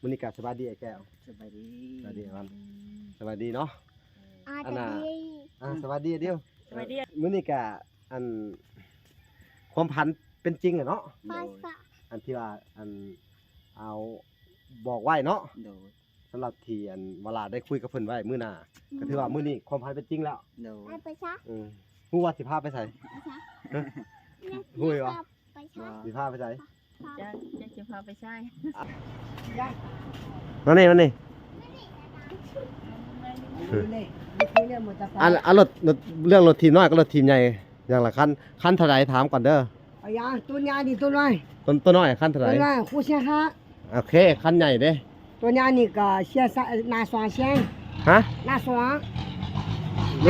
ມື້ນີ້ກະສະບາຍດີອ້າຍແກ້ວ. ສະບາຍດີ ສະບາຍດີອ້າຍວັນ. ສະບາຍດີເນາະ. ອ່າ ອັນນ່າ ສະບາຍດີ ອ່າ ສະບາຍດີອ້າຍດິວ. ສະບາຍດີ. ມື້ນີ້ກະ ອັນ ຄວາມຝັນເປັນຈິງແລ້ວເນາະ. ໂດຍ ອັນທີ່ວ່າ ອັນ ເອົາ ບອກໄວ້ເນາະ. ໂດຍ ສຳລັບທີ່ ອັນ ວາລາໄດ້ຄຸຍກັບເພິ່ນໄວ້ມື້ໜ້າ ອືມ ກະຖືວ່າມື້ນີ້ຄວາມຝັນເປັນຈິງແລ້ວ. ໂດຍ ໄປຊະ. ອືມ ຮູ້ວ່າຊິພາໄປໃສ? ໄປຊະ. ຮະ? ຮູ້ຢູ່ບໍ່? ໄປຊະ. ຊິພາໄປໃສ? ຈັກ ຈັກຊິພາໄປໃສ. ມານີ້ ມານີ້. ອັນ ອັນລົດ ລົດ ເລື່ອງລົດຖີບນ້ອຍກັບລົດຖີບໃຫຍ່ ຢ່າງລະຄັນ ຄັນເທົ່າໃດຖາມກ່ອນເດີ້. ອາຫຍັງ? ໂຕໃຫຍ່ນີ້ ໂຕນ້ອຍ ໂຕ ໂຕນ້ອຍຄັນເທົ່າໃດ? ໂຕນ້ອຍຫົກແສນຫ້າ. ໂອເຄ ຄັນໃຫຍ່ເດ້? ໂຕໃຫຍ່ນີ້ກະເສຍ ໜ້າສອງແສນ. ຮະ? ໜ້າສອງ.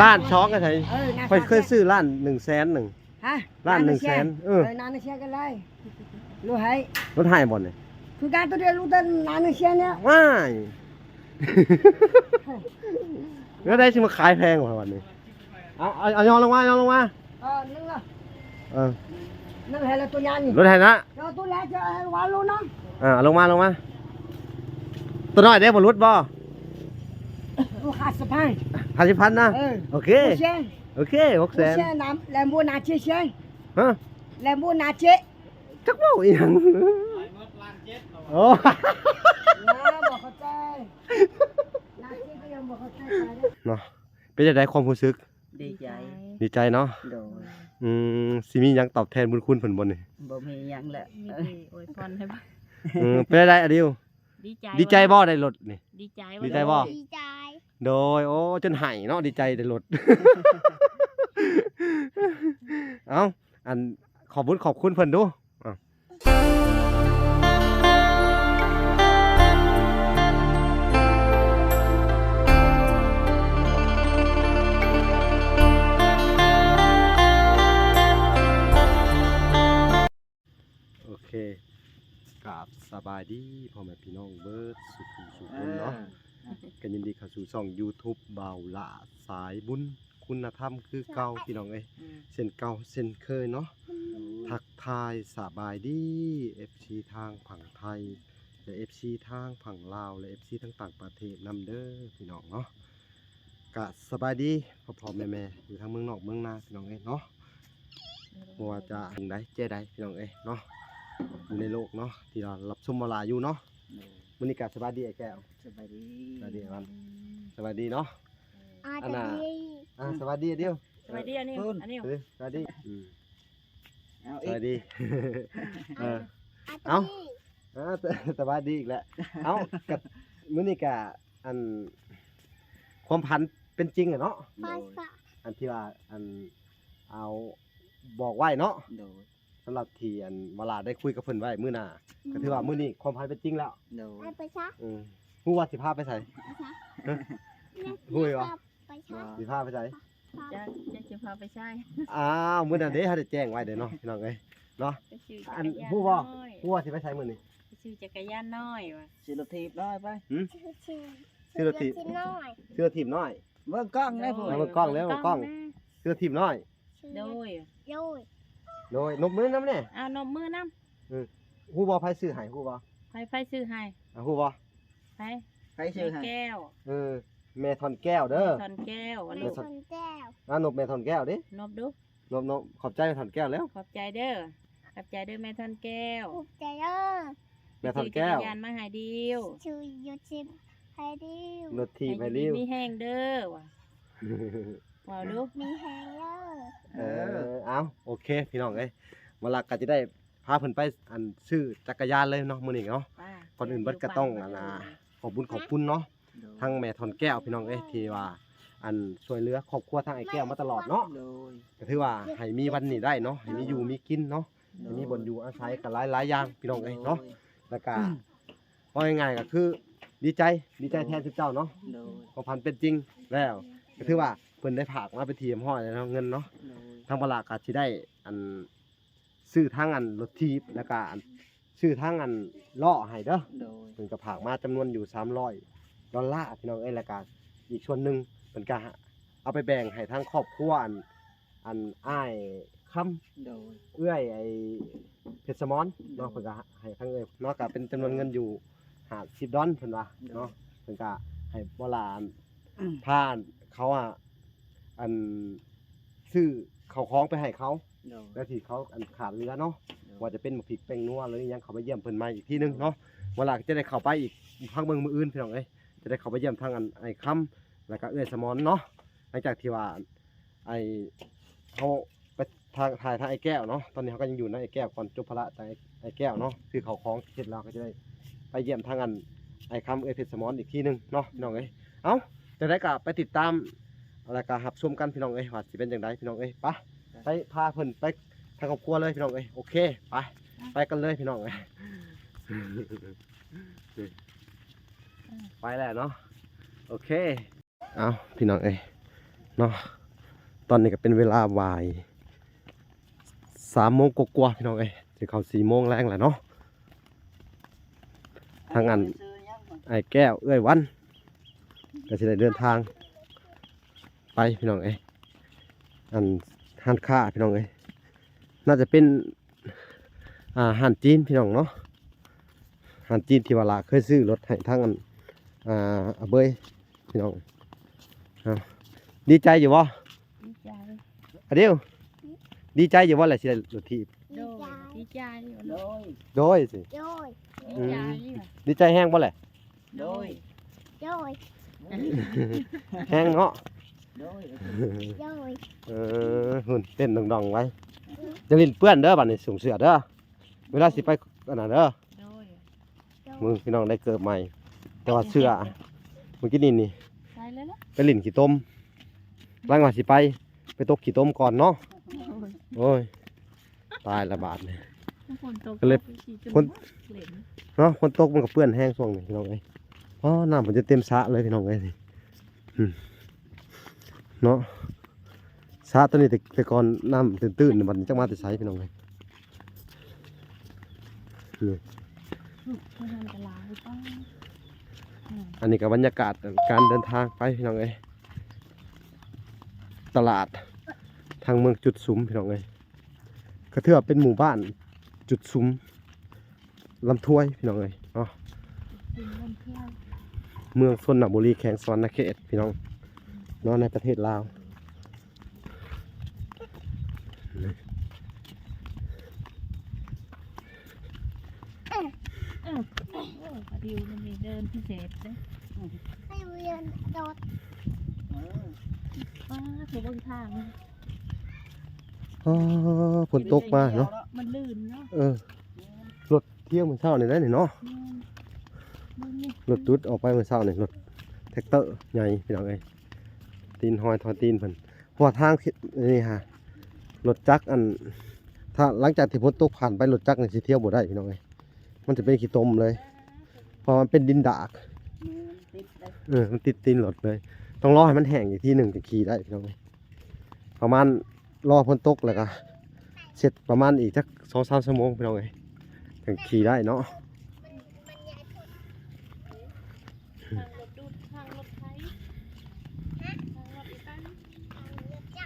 ລ້ານສອງກະໃສ? ເອີ ໜ້າສອງ. ຂ້ອຍເຄີຍຊື້ລ້ານໜຶ່ງແສນໜຶ່ງ. ຮະ? ລ້ານໜຶ່ງແສນ. ເອີ ເອີ ລ້ານໜຶ່ງແສນກະໄດ້. ລົດໃຫ້ ລົດໃຫ້ບໍ່ນີ້? ຄືກັນ ໂຕດຽວລົດລ້ານໜຶ່ງແສນນີ້. ວ້າຍ ແນວໃດຊິມາຂາຍແພງວະບັດນີ້? ເອົາ ເອົາ ເອົາ ຍໍລົງມາ ຍໍລົງມາ. ເອີ ໜຶ່ງລະ ເອີ ໜຶ່ງໃຫ້ລະ ໂຕໃຫຍ່ນີ້ ລົດໃຫ້ນະ. ເອົາໂຕໃຫຍ່ຈະໃຫ້ວາງລົງນຳ. ເອີ ເອົາລົງມາ ລົງມາ. ໂຕນ້ອຍເດ້ ບໍ່ຫຼຸດບໍ່? ລູກຫ້າສິບພັນ ຫ້າສິບພັນນະ. ເອີ ໂອເຄ ຫົກແສນ ໂອເຄ ຫົກແສນ ຫົກແສນນຳ. ແລມໂບໜ້າເຈັດແສນ. ຮະ? ແລມໂບໜ້າເຈັດ. ຈັກເວົ້າອີ່ຫຍັງ. ໂອ້ ບໍ່ເຂົ້າໃຈ ໜ້າເຈັດກະຍັງບໍ່ເຂົ້າໃຈເນາະ. ເປັນຈັ່ງໃດຄວາມຮູ້ສຶກ? ດີໃຈ ດີໃຈເນາະ. ໂດຍ ອືມ ຊິມີຫຍັງຕອບແທນບຸນຄຸນເພິ່ນບໍ່ນີ້? ບໍ່ມີຫຍັງແຫຼະ ມີແຕ່ອວຍພອນໃຫ້. ເອີ ເປັນຈັ່ງໃດອາດິວ? ດີໃຈ ດີໃຈບໍ່ໄດ້ລົດນີ້? ດີໃຈ ດີໃຈບໍ່? ດີໃຈ. ໂດຍ ໂອ້ ຈົນໄຫ້ເນາະ ດີໃຈໄດ້ລົດ. ເອົ້າ ອັນ ຂອບບຸນຂອບຄຸນເພິ່ນດູ. ໂອເຄ ກາບສະບາຍດີພໍ່ແມ່ພີ່ນ້ອງເບິດສູ່ຜູ້ສູ່ຄົນເນາະ. ເອີ ກະຍິນດີເຂົ້າສູ່ຊ່ອງຢູທູບບ່າວຫຼ້າສາຍບຸນຄຸນນະທຳຄືເກົ່າ ພີ່ນ້ອງເອີຍ. ອືມ ເຊັ່ນເກົ່າເຊັ່ນເຄີຍເນາະ. ອືມ ທັກທາຍສະບາຍດີເອັຟຊີທາງຝັ່ງໄທ ແລະ ເອັຟຊີທາງຝັ່ງລາວ ແລະ ເອັຟຊີທາງຕ່າງປະເທດນຳເດີ ພີ່ນ້ອງເນາະ. ກະສະບາຍດີພໍ່ໆແມ່ໆ ຢູ່ທາງເມືອງນອກເມືອງນາ ພີ່ນ້ອງເອີຍເນາະ. ບໍ່ວ່າຈະຈັ່ງໃດແຈໃດ ພີ່ນ້ອງເອີຍເນາະ ຢູ່ໃນໂລກເນາະ ທີ່ວ່າຮັບຊົມມາຫຼາຍຢູ່ເນາະ. ໂດຍ ມື້ນີ້ກະສະບາຍດີອ້າຍແກ້ວ. ສະບາຍດີ ສະບາຍດີອ້າຍວັນ. ສະບາຍດີເນາະ. ອ່າ ອັນນ່າ ສະບາຍດີ ອ່າ ສະບາຍດີອ້າຍດິວ. ສະບາຍດີອ້າຍນິວ ເອີ ອ້າຍນິວ ເອີ ສະບາຍດີ. ອືມ ເອົາ ສະບາຍດີ. ເອີ ເອົາ ອ່າ ສະບາຍດີອີກແລ້ວ. ເອົ້າ ກະ ມື້ນີ້ກະ ອັນ ຄວາມຝັນເປັນຈິງແລ້ວເນາະ. ໂດຍ ອັນທີ່ວ່າ ອັນ ເອົາ ບອກໄວ້ເນາະ. ໂດຍ ສຳລັບທີ່ ອັນ ວາລາໄດ້ຄຸຍກັບເພິ່ນໄວ້ມື້ໜ້າ ອືມ ກະຖືວ່າມື້ນີ້ຄວາມຝັນເປັນຈິງແລ້ວ. ໂດຍ ໄປຊະ. ອືມ ຮູ້ວ່າຊິພາໄປໃສ? ໄປຊະ. ຮະ? ຮູ້ຢູ່ບໍ່? ໄປຊະ. ຊິພາໄປໃສ? ຈັກ ຈັກຊິພາໄປໃສ. ອ້າວ ມື້ນັ້ນເດ້ ເຮົາໄດ້ແຈ້ງໄວ້ເດ້ເນາະ ພີ່ນ້ອງເອີຍເນາະ. ໄປຊື້ຈັກກະຍານນ້ອຍ. ຮູ້ບໍ່? ຮູ້ວ່າຊິໄປໃສມື້ນີ້? ໄປຊື້ຈັກກະຍານນ້ອຍວ່າ. ຊື້ລົດຖີບນ້ອຍໄປ. ຫື? ຊື້ ຊື້ ຊື້ລົດຖີບ ຊື້ລົດຖີບນ້ອຍ. ເບິ່ງກ້ອງແດ່ພຸ້ນ ເບິ່ງກ້ອງແດ່ ເບິ່ງກ້ອງ. ຊື້ລົດຖີບນ້ອຍ. ໂດຍ ໂດຍ ໂດຍ. ນົບມືນຳແດ່. ອ້າວ ນົບມືນຳ. ເອີ ຮູ້ບໍ່ໃຜຊື້ໃຫ້? ຮູ້ບໍ່? ໃຜ ໃຜຊື້ໃຫ້? ອ່າ ຮູ້ບໍ່? ໃຜ? ໃຜຊື້ໃຫ້? ແມ່ແກ້ວ. ເອີ ແມ່ທ່ອນແກ້ວເດີ. ແມ່ທ່ອນແກ້ວ ແມ່ທ່ອນແກ້ວ. ອ່າ ນົບແມ່ທ່ອນແກ້ວເດ້. ນົບດູ ນົບ ນົບ. ຂອບໃຈແມ່ທ່ອນແກ້ວແລ້ວ. ຂອບໃຈເດີ ຂອບໃຈເດີແມ່ທ່ອນແກ້ວ. ຂອບໃຈເດີ ແມ່ທ່ອນແກ້ວ. ຊື້ຈັກກະຍານມາໃຫ້ດິວ ຊື້ລົດຖີບໃຫ້ດິວ ລົດຖີບໃຫ້ດິວ. ໃຫ້ຢູ່ດີມີແຮງເດີວ່າ ເວົ້າດູ ມີແຮງເດີ. ເອີ ເອົ້າ ໂອເຄ ພີ່ນ້ອງເອີຍ ມາລັກກະຈະໄດ້ ພາເພິ່ນໄປ ອັນ ຊື້ຈັກກະຍານເລີຍເນາະ ມື້ນີ້ເນາະ. ກ່ອນອື່ນເບິດກະຕ້ອງ ອັນນ່າ ຂອບບຸນຂອບຄຸນເນາະ ໂດຍ ທັງແມ່ທ່ອນແກ້ວ ພີ່ນ້ອງເອີຍ ທີ່ວ່າ ອັນ ຊ່ວຍເຫຼືອຄອບຄົວທາງອ້າຍແກ້ວມາຕະຫຼອດເນາະ. ໂດຍ ກະຖືວ່າໃຫ້ມີວັນນີ້ໄດ້ເນາະ ໃຫ້ມີຢູ່ມີກິນເນາະ ໂດຍ ໃຫ້ມີບ່ອນຢູ່ອາໄສ ກະຫຼາຍໆຢ່າງ ພີ່ນ້ອງເອີຍເນາະ. ໂດຍ ແລ້ວກະ ເວົ້າງ່າຍໆ ກະຄືດີໃຈ ດີໃຈແທນຊຸມເຈົ້າເນາະ. ໂດຍ ຄວາມຝັນເປັນຈິງແລ້ວ ກະຖືວ່າເພິ່ນໄດ້ຝາກມາເປັນທີ່ຮຽບຮ້ອຍແລ້ວເນາະ ເງິນເນາະ. ໂດຍ ທາງປະຫຼາກກະຊິໄດ້ ອັນ ຊື້ທັງ ອັນ ລົດຖີບ ແລ້ວກະ ອັນ ຊື້ທັງ ອັນ ລໍ້ໃຫ້ເດີ. ໂດຍ ເພິ່ນກະຝາກມາຈຳນວນຢູ່ສາມຮ້ອຍດອນລາ ພີ່ນ້ອງເອີຍ. ແລ້ວກະອີກສ່ວນໜຶ່ງເພິ່ນກະເອົາໄປແບ່ງໃຫ້ທາງຄອບຄົວ ອັນ ອັນ ອ້າຍຄຳ ໂດຍ ເອື້ອຍ ໄອ້ ເພັດສະໝອນເນາະ. ໂດຍ ເພິ່ນກະໃຫ້ທາງເອື້ອຍເນາະ ກະເປັນຈຳນວນເງິນຢູ່ ຫ້າສິບດອນເພິ່ນວ່າເນາະ. ໂດຍ ເພິ່ນກະໃຫ້ບໍ່ຫຼານ ອືມ ພາເຂົາ ອາ ອັນ ຊື້ເຂົ້າຂອງໄປໃຫ້ເຂົາ ໂດຍ ແລ້ວທີ່ເຂົາ ອັນ ຂາດເຫຼືອເນາະ ໂດຍ ວ່າຈະເປັນໝາກພິກແປ້ງນົວ ຫຼືຫຍັງ ເຂົ້າໄປຢ້ຽມເພິ່ນໃໝ່ອີກທີໜຶ່ງເນາະ. ໂດຍ ເວລາກໍຈະໄດ້ເຂົ້າໄປອີກ ທາງເບິ່ງມື້ອື່ນ ພີ່ນ້ອງເອີຍ ຈະໄດ້ເຂົ້າໄປຢ້ຽມທາງ ອັນ ອ້າຍຄຳ ແລ້ວກໍເອື້ອຍສະໝອນເນາະ. ຫຼັງຈາກທີ່ວ່າ ອ້າຍ ເຮົາໄປທາງ ຖ່າຍທາງອ້າຍແກ້ວເນາະ. ຕອນນີ້ເຮົາກໍຍັງຢູ່ນຳອ້າຍແກ້ວກ່ອນ ຈົບພາລະຈາກອ້າຍແກ້ວເນາະ ຄືເຂົ້າຂອງເສັດແລ້ວ ກໍຈະໄດ້ໄປຢ້ຽມທາງ ອັນ ອ້າຍຄຳ ເອື້ອຍເພັດສະໝອນອີກທີໜຶ່ງເນາະ ພີ່ນ້ອງເອີຍ. ເອົ້າ ຈັ່ງໃດກໍໄປຕິດຕາມ ແລ້ວກໍຮັບຊົມກັນ ພີ່ນ້ອງເອີຍ ວ່າຊິເປັນຈັ່ງໃດ ພີ່ນ້ອງເອີຍ. ໄປ ໄປ ພາເພິ່ນໄປທາງຄອບຄົວເລີຍ ພີ່ນ້ອງເອີຍ. ໂອເຄ ໄປ ໄປກັນເລີຍ ພີ່ນ້ອງເອີຍ. ໄປແລ້ວເນາະ ໂອເຄ. ເອົ້າ ພີ່ນ້ອງເອີຍເນາະ ຕອນນີ້ກໍເປັນເວລາບ່າຍສາມໂມງກວ່າໆ ພີ່ນ້ອງເອີຍ ຊິເຂົ້າສີ່ໂມງແລງແລ້ວເນາະ. ທາງ ອັນ ອ້າຍແກ້ວ ເອື້ອຍວັນ ກໍຊິໄດ້ເດີນທາງໄປ ພີ່ນ້ອງເອີຍ. ອັນ ຮ້ານຄ້າ ພີ່ນ້ອງເອີຍ ໜ້າຈະເປັນ ອ່າ ຮ້ານຈີນ ພີ່ນ້ອງເນາະ. ຮ້ານຈີນທີ່ວ່າຫຼ້າເຄີຍຊື້ລົດໃຫ້ທາງ ອັນ ອ່າ ອາເບີຍ ພີ່ນ້ອງ. ເອົ້າ ດີໃຈຢູ່ບໍ່? ດີໃຈ. ອາດິວ ດີໃຈຢູ່ບໍ່ແຫຼະ ຊິໄດ້ລົດຖີບ? ໂດຍ ດີໃຈຢູ່. ໂດຍ ໂດຍຊິ ໂດຍ ດີໃຈ. ອືມ ດີໃຈແຮງບໍ່ແຫຼະ? ໂດຍ ໂດຍ ແຮງເນາະ. ໂດຍ ໂດຍ ເອີ ຫຸ້ນເຕັ້ນດອງໆໄວ້. ຢ່າຫຼິ້ນເປື້ອນເດີ ບາດນີ້ ສົງເສື້ອເດີ ເວລາຊິໄປອັນນັ້ນເດີ. ໂດຍ ໂດຍ ມື້ ພີ່ນ້ອງໄດ້ເກີບໃໝ່ ແຕ່ວ່າເສື້ອ ມື້ກີ້ນີ້ນີ້ ໃສ່ເລີຍລະ ໄປຫຼິ້ນຂີ້ຕົມ. ຫຼັງວ່າຊິໄປ ໄປຕົກຂີ້ຕົມກ່ອນເນາະ. ໂດຍ ໂອ້ຍ ຕາຍລະບາດນີ້ ຝົນຕົກ ກໍເລີຍ ຝົນ ເນາະ ຝົນຕົກມັນກໍເປື້ອນແຮງຊ່ວງນີ້ ພີ່ນ້ອງເອີຍ. ອໍ ນ້ຳມັນຈະເຕັມສະເລີຍ ພີ່ນ້ອງເອີຍ ນີ້. ອືມ ເນາະ ສະຕົວນີ້ແຕ່ ແຕ່ກ່ອນນ້ຳຕື້ນໆ ບັດນີ້ຈັກມາແຕ່ໃສ ພີ່ນ້ອງເອີຍ. ນີ້ ອືມ ອັນນີ້ກໍບັນຍາກາດການເດີນທາງໄປ ພີ່ນ້ອງເອີຍ. ຕະຫຼາດທາງເມືອງຈຸດສຸມ ພີ່ນ້ອງເອີຍ ກໍຖືວ່າເປັນໝູ່ບ້ານຈຸດສຸມ ລຳຖ້ວຍ ພີ່ນ້ອງເອີຍເນາະ. ເມືອງຊົນນະບູລີ ແຂວງສະຫວັນນະເຂດ ພີ່ນ້ອງເນາະ ໃນປະເທດລາວ. ເອີ ເອີ ເອີ ປາດິວມັນມີເດີ່ນພິເສດເດ້. ໃຫ້ເດີ່ນໂດດ ເອີ ປ້າດ ເບິ່ງທາງ. ອໍ ຝົນຕົກມາເນາະ ມັນລື່ນເນາະ. ເອີ ລົດທຽວມື້ເຊົ້ານີ້ໄດ໋ນີ້ເນາະ. ແມ່ນ ເບິ່ງນີ້ ລົດຈຸດອອກໄປມື້ເຊົ້ານີ້ ລົດແທັກເຕີໃຫຍ່ ພີ່ນ້ອງເອີຍ. ຕີນຮອຍ ຮອຍຕີນເພິ່ນ ເພາະວ່າທາງນີ້ຫາ ລົດຈັກ ອັນ ຖ້າຫຼັງຈາກທີ່ຝົນຕົກຜ່ານໄປ ລົດຈັກນີ້ຊິທຽວບໍ່ໄດ້ ພີ່ນ້ອງເອີຍ. ມັນຈະເປັນຂີ້ຕົມເລີຍ ເພາະວ່າມັນເປັນດິນດາກ. ແມ່ນ ຕິດເລີຍ ເອີ ມັນຕິດຕີນລົດເລີຍ. ຕ້ອງລໍໃຫ້ມັນແຫ້ງອີກທີໜຶ່ງ ຈັ່ງຂີ່ໄດ້ ພີ່ນ້ອງເອີຍ. ປະມານລໍຝົນຕົກ ແລ້ວກໍເສັດ ປະມານອີກຈັກສອງສາມຊົ່ວໂມງ ພີ່ນ້ອງເອີຍ ຈັ່ງຂີ່ໄດ້ເນາະ. ທາງລົດດູດ ທາງລົດໄຖ ທາງລົດອີແຕນ.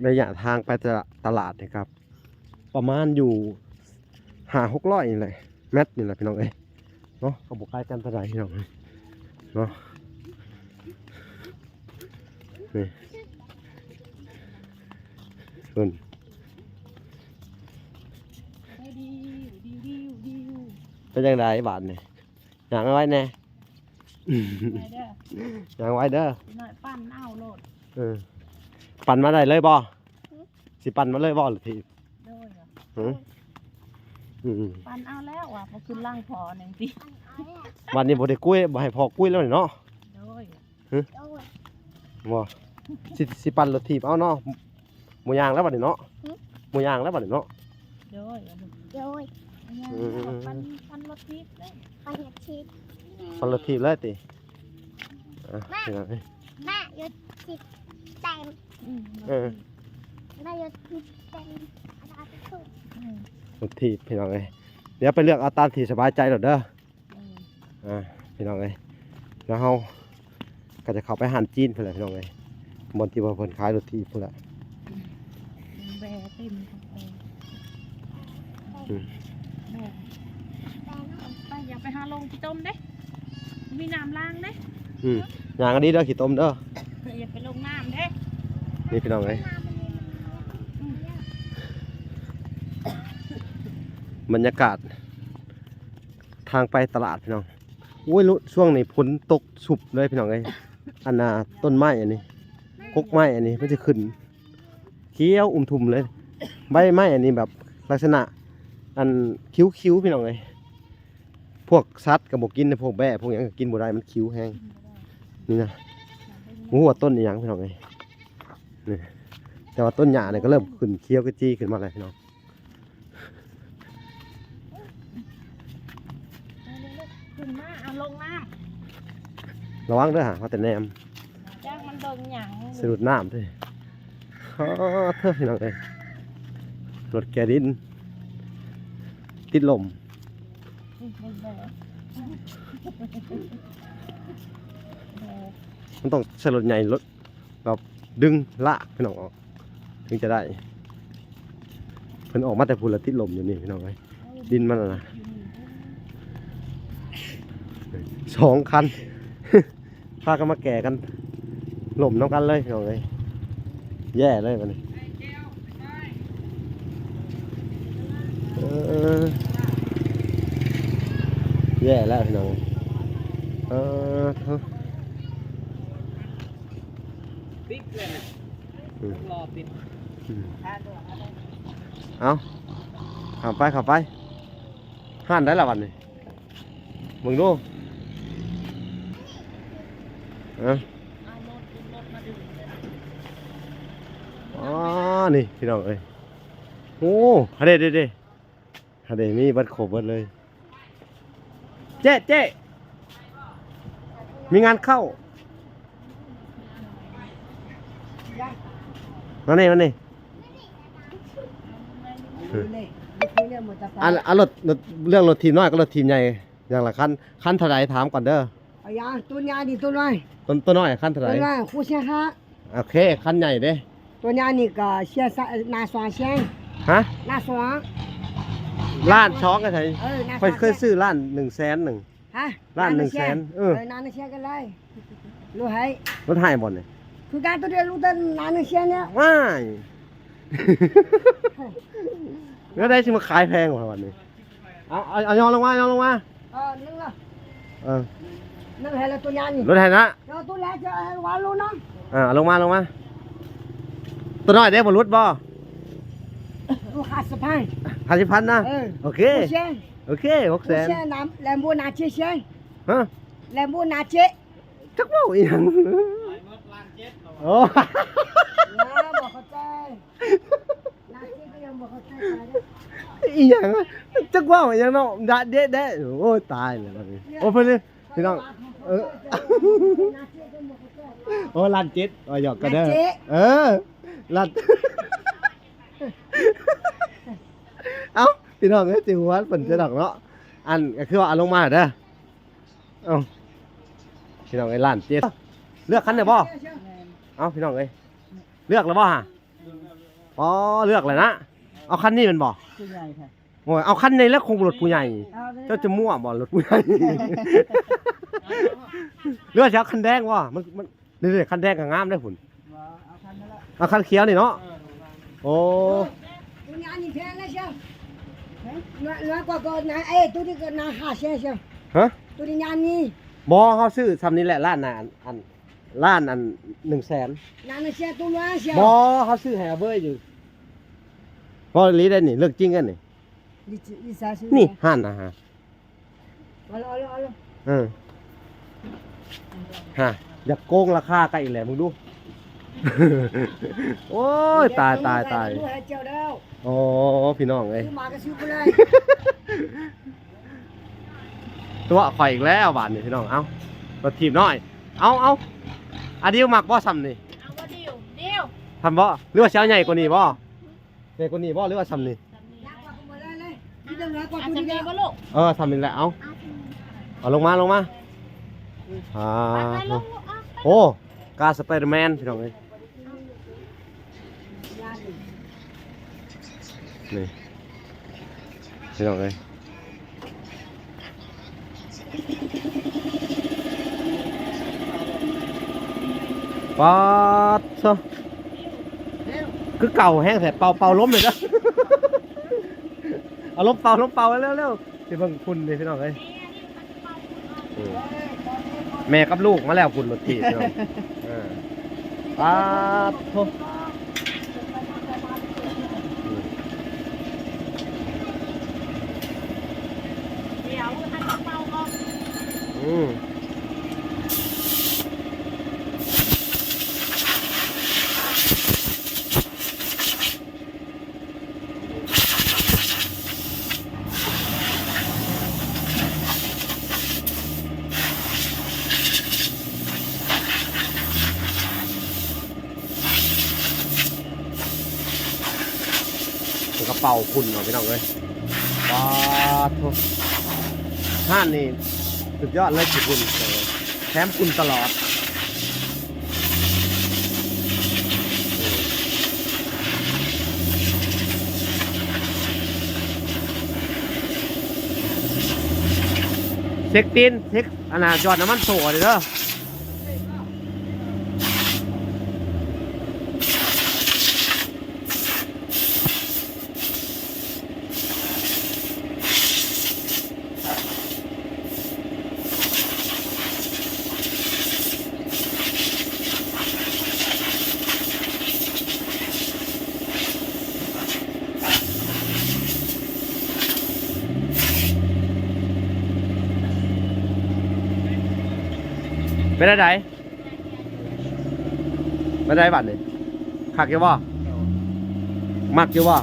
ໄລຍະທາງໄປຕະ ຕະຫຼາດນີ້ກໍປະມານຢູ່ຫ້າຫົກຮ້ອຍນີ້ແຫຼະ ແມັດນີ້ແຫຼະ ພີ່ນ້ອງເອີຍເນາະ. ກໍບໍ່ໄກກັນປານໃດ ພີ່ນ້ອງເອີຍເນາະ. ນີ້ ເພິ່ນ ເປັນຈັ່ງໃດບາດນີ້? ຍ່າງໄວແດ່ ໄວເດີ ຍ່າງໄວເດີ ໜ້ອຍປັ່ນເອົາໂລດ. ເອີ ປັ່ນມາໄດ້ເລີຍບໍ່? ຊິປັ່ນມາເລີຍບໍ່ ຫຼືຖີບ? ໂດຍ ຫື? ອືມ ປັ່ນເອົາແລ້ວວ່າ ບໍ່ຂຶ້ນຫຼັງພໍແນງຕິ. ບັດນີ້ບໍ່ໄດ້ກຸ້ຍ ບໍ່ໃຫ້ພໍ່ກຸ້ຍແລ້ວນີ້ເນາະ. ໂດຍ ຫື? ໂດຍ ບໍ່ ຊິ ຊິປັ່ນລົດຖີບເອົາເນາະ. ບໍ່ຍ່າງແລ້ວບັດນີ້ເນາະ. ຫື? ບໍ່ຍ່າງແລ້ວບັດນີ້ເນາະ. ໂດຍ ໂດຍ ຍ່າງ ອືມ ແລ້ວ ປັ່ນ ປັ່ນລົດຖີບເລີຍ ປັ່ນລົດຖີບ ປັ່ນລົດຖີບເລີຍຕິ. ອ່ະ ແມ່ ພີ່ນ້ອງເອີຍ ແມ່ ລົດຖີບແຕ່ງ ອືມ ເອີ ແມ່ ລົດຖີບແຕ່ງ ອັນນັ້ນຄື ອືມ ລົດຖີບ ພີ່ນ້ອງເອີຍ. ດຽວໄປເລືອກເອົາຕາມທີ່ສະບາຍໃຈໂລດເດີ. ອືມ ອ່າ ພີ່ນ້ອງເອີຍ ແລ້ວເຮົາກໍຈະເຂົ້າໄປຮ້ານຈີນພຸ້ນແຫຼະ ພີ່ນ້ອງເອີຍ ບ່ອນທີ່ວ່າເພິ່ນຂາຍລົດຖີບພຸ້ນແຫຼະ. ແປເຕັມ ອືມ ແປ ໄປ ຢ່າໄປຫາລົງຂີ້ຕົມເດ້ ມີນ້ຳລ້າງເດ້ ອືມ ຍ່າງດີເດີ ຂີ້ຕົມເດີ ຢ່າໄປລົງນ້ຳເດ້ ນີ້ພີ່ນ້ອງເອີຍ ອືມ ບັນຍາກາດທາງໄປຕະຫຼາດພີ່ນ້ອງ ໂອ້ຍ ຊ່ວງນີ້ຝົນຕົກຊຸບເລີຍພີ່ນ້ອງເອີຍ ອັນນ່າ ຕົ້ນໄມ້ອັນນີ້ ກົກໄມ້ອັນນີ້ ມັນຈະຂຶ້ນ ຂຽວອຸ່ມທຸ່ມເລີຍ ໃບໄມ້ອັນນີ້ແບບລັກສະນະອັນຄິ້ວໆ ພີ່ນ້ອງເອີຍ ພວກສັດກໍບໍ່ກິນ ພວກແບ້ພວກຫຍັງກໍກິນບໍ່ໄດ້ ມັນຄິ້ວແຮງ ນີ້ນະ ບໍ່ຮູ້ວ່າຕົ້ນອີ່ຫຍັງພີ່ນ້ອງເອີຍ ນີ້ ແຕ່ວ່າຕົ້ນຫຍ້ານີ້ກໍເລີ່ມຂຶ້ນຂຽວຂະຈີຂຶ້ນມາແລ້ວພີ່ນ້ອງ. ຂຶ້ນມາ ເອົາລົງນ້ຳ ລະວັງເດີຫາ ວ່າແຕ່ແນມ ຈັກມັນເບິ່ງຫຍັງ ສະດຸດນ້ຳເດ້ ອໍ ເທີ ພີ່ນ້ອງເອີຍ ລົດແກ່ດິນ ຕິດລົມ ມັນຕ້ອງໃຊ້ລົດໃຫຍ່ ລົດ ແບບດຶງລາກພີ່ນ້ອງອອກ ເຖິງຈະໄດ້ ເພິ່ນອອກມາແຕ່ພຸ້ນລະ ຕິດລົມຢູ່ນີ້ພີ່ນ້ອງເອີຍ ດິນມັນນະ ສອງຄັນ ພາກັນມາແກ່ກັນ ລົມນຳກັນເລີຍພີ່ນ້ອງເອີຍ ແຍ່ເລີຍບັດນີ້ ເອີ ແຍ່ແລ້ວພີ່ນ້ອງ ເອີ ເອີ ປິດເລີຍນະ ອືມ ລໍປິດ ອືມ ເອົາ ເຂົ້າໄປ ເຂົ້າໄປ ຮ້ານໃດລະບັດນີ້ ເບິ່ງດູ ເອີ ອໍ ນີ້ພີ່ນ້ອງເອີຍ ໂອ້ ເດ້ ເດ້ ເດ້ ຫາໄດ້ມີເບິດ ຄົບເບິດເລີຍ ເຈ້ ເຈ້ ມີງານເຂົ້າ ມານີ້ ມານີ້ ອັນ ອັນລົດ ລົດ ເລື່ອງລົດຖີບນ້ອຍກັບລົດຖີບໃຫຍ່ ຢ່າງລະຄັນ ຄັນເທົ່າໃດ ຖາມກ່ອນເດີ ອາຫຍັງ ໂຕໃຫຍ່ນີ້ ໂຕນ້ອຍ ໂຕ ໂຕນ້ອຍຄັນເທົ່າໃດ ໂຕນ້ອຍ ຄູ່ເສຍຫ້າ ໂອເຄ ຄັນໃຫຍ່ເດ້ ໂຕໃຫຍ່ນີ້ກໍເສຍ ໜ້າສອງແສນ ຮະ ໜ້າສອງ ລ້ານສອງ ກໍໃສ່ ເອີ ໜ້າສອງ ຂ້ອຍເຄີຍຊື້ລ້ານໜຶ່ງແສນໜຶ່ງ ຮະ ລ້ານໜຶ່ງແສນ ເອີ ເອີ ໜ້າໜຶ່ງແສນກໍໄດ້ ລົດໃຫ້ ລົດໃຫ້ບໍ່ນີ້ ຄືກັນ ໂຕດຽວລົດໜ້າໜຶ່ງແສນນີ້ ວ້າຍ ແນວໃດຊິມາຂາຍແພງວະບັດນີ້ ເອົາ ເອົາ ເອົາ ຍ່ອງລົງມາ ຍ່ອງລົງມາ ເອີ ໜຶ່ງລະ ເອີ ໜຶ່ງໃຫ້ລະ ໂຕໃຫຍ່ນີ້ ລົດໃຫ້ນະ ເອົາໂຕແລກຈະໃຫ້ວາງລົງນຳ ເອີ ເອົາລົງມາ ລົງມາ ໂຕນ້ອຍເດ້ ບໍ່ຫຼຸດບໍ່ ລູກຫ້າສິບພັນ ຫ້າສິບພັນນະ ເອີ ໂອເຄ ຫົກແສນ ໂອເຄ ຫົກແສນ ຫົກແສນນຳ ແລມໂບນາເຈ ຮະ ແລມໂບນາເຈ ຈັກເວົ້າອີ່ຫຍັງ ໂອ້ ບໍ່ເຂົ້າໃຈ ອີ່ຫຍັງ ຈັກເວົ້າອີ່ຫຍັງເນາະ ດະເດະແດະ ໂອ້ຍ ຕາຍແລ້ວບັດນີ້ ໂອ້ ເພິ່ນ ພີ່ນ້ອງ ເອີ ໂອ້ ລ້ານເຈັດ ວ່າຫຍອກກັນເດີ ລ້ານເຈັດ ເອີ ລ້ານ ເອົ້າ ພີ່ນ້ອງເອີຍ ຊິຫົວເພິ່ນຈະດອກເນາະ ອັນ ກໍຄືວ່າເອົາລົງມາເດີ ເອົ້າ ພີ່ນ້ອງເອີຍ ລ້ານເຈັດ ເລືອກຄັນໄດ້ບໍ່? ເອົ້າ ພີ່ນ້ອງເອີຍ ເລືອກແລ້ວບໍ່ຫະ? ອໍ ເລືອກແລ້ວນະ ເອົາຄັນນີ້ແມ່ນບໍ່? ຜູ້ໃຫຍ່ຄ່ະ ໂອ້ຍ ເອົາຄັນໃຫຍ່ແລ້ວ ຄົງລົດຜູ້ໃຫຍ່ ເອົາເລີຍ ເຈົ້າຈະມົ້ວບໍ່ ລົດຜູ້ໃຫຍ່ ຫຼືວ່າຊິເອົາຄັນແດງບໍ່? ມັນ ມັນ ນີ້ໆ ຄັນແດງກໍງາມເດ້ພຸ້ນ ບໍ່ ເອົາຄັນນັ້ນລະ ເອົາຄັນຂຽວນີ້ເນາະ ເອີ ໂອ້ ໂຕນີ້ອັນນີ້ແພງນະຊຽວ ຮະ ຫຼວງກວ່າກໍນາ ເອີ ໂຕນີ້ກໍນາຫ້າແສນຊຽວ ຮະ ໂຕນີ້ຍາມນີ້ ບໍ່ ເຮົາຊື້ຊ່ຳນີ້ແຫຼະ ລ້ານນະ ອັນ ອັນ ລ້ານອັນໜຶ່ງແສນ ນາໜຶ່ງແສນ ໂຕຫຼວງຊຽວ ບໍ່ ເຮົາຊື້ໃຫ້ອາເບີຍຢູ່ ເວົ້າອີ່ຫຼີໄດ໋ນີ້ ເລື່ອງຈິງອັນນີ້ ນີ້ຮ້ານອາຫານ ເອົາລະ ເອົາລະ ເອົາລະ ເອີ ຮະ ຢາກໂກງລາຄາກັນອີກແລ້ວ ມຶງດູ ໂອ້ຍ ຕາຍ ຕາຍ ຕາຍ ໂອ້ ພີ່ນ້ອງເອີຍ ຊື້ມາກໍຊື້ບໍ່ໄດ້ ຕົວະຂ້ອຍອີກແລ້ວບາດນີ້ ພີ່ນ້ອງ ເອົ້າ ລົດຖີບນ້ອຍ ເອົາ ເອົາ ອາດິວມັກບໍ່ຊ່ຳນີ້ ເອົາບໍ່ດິວ ດິວ ຊ່ຳບໍ່ ຫຼືວ່າຊິເອົາໃຫຍ່ກວ່ານີ້ບໍ່? ໃຫຍ່ກວ່ານີ້ບໍ່ ຫຼືວ່າຊ່ຳນີ້? ຊ່ຳນີ້ ເອີ ຊ່ຳນີ້ແຫຼະ ເອົາ ເອົາລົງມາ ລົງມາ ອ່າ ໂອ້ ກາສະໄປເດີແມນ ພີ່ນ້ອງເອີຍ ເອົາ ນີ້ພີ່ນ້ອງເອີຍ ປາດໂທ້ ຄືເກົ່າແຮງແທ້ ເປົ່າ ເປົ່າລົມເລີຍເດີ ເອົາລົມເປົ່າ ລົມເປົ່າ ເລັວໆ ຊິເບິ່ງຝຸ່ນເດ້ພີ່ນ້ອງເອີຍ. ອືມ ແມ່ກັບລູກມາແລ້ວພຸ້ນລົດຖີບເນາະ ເອີ ປາດໂທ້ ອືມ ດຽວ ອືມ ມັນກະເປົ່າຝຸ່ນເນາະພີ່ນ້ອງເອີຍ ປາດໂທ້ ຮ້ານນີ້ສຸດຍອດເລີຍ ຂີ້ຝຸ່ນ ແຖມຝຸ່ນຕະຫຼອດ. ເຊັກຕີນ ເຊັກ ອັນນ່າ ຢອດນ້ຳມັນໂສ້ເດີ. ເປັນແນວໃດ? ແນວໃດບັດນີ້ ຄັກຢູ່ບໍ່? ມັກຢູ່ບໍ່?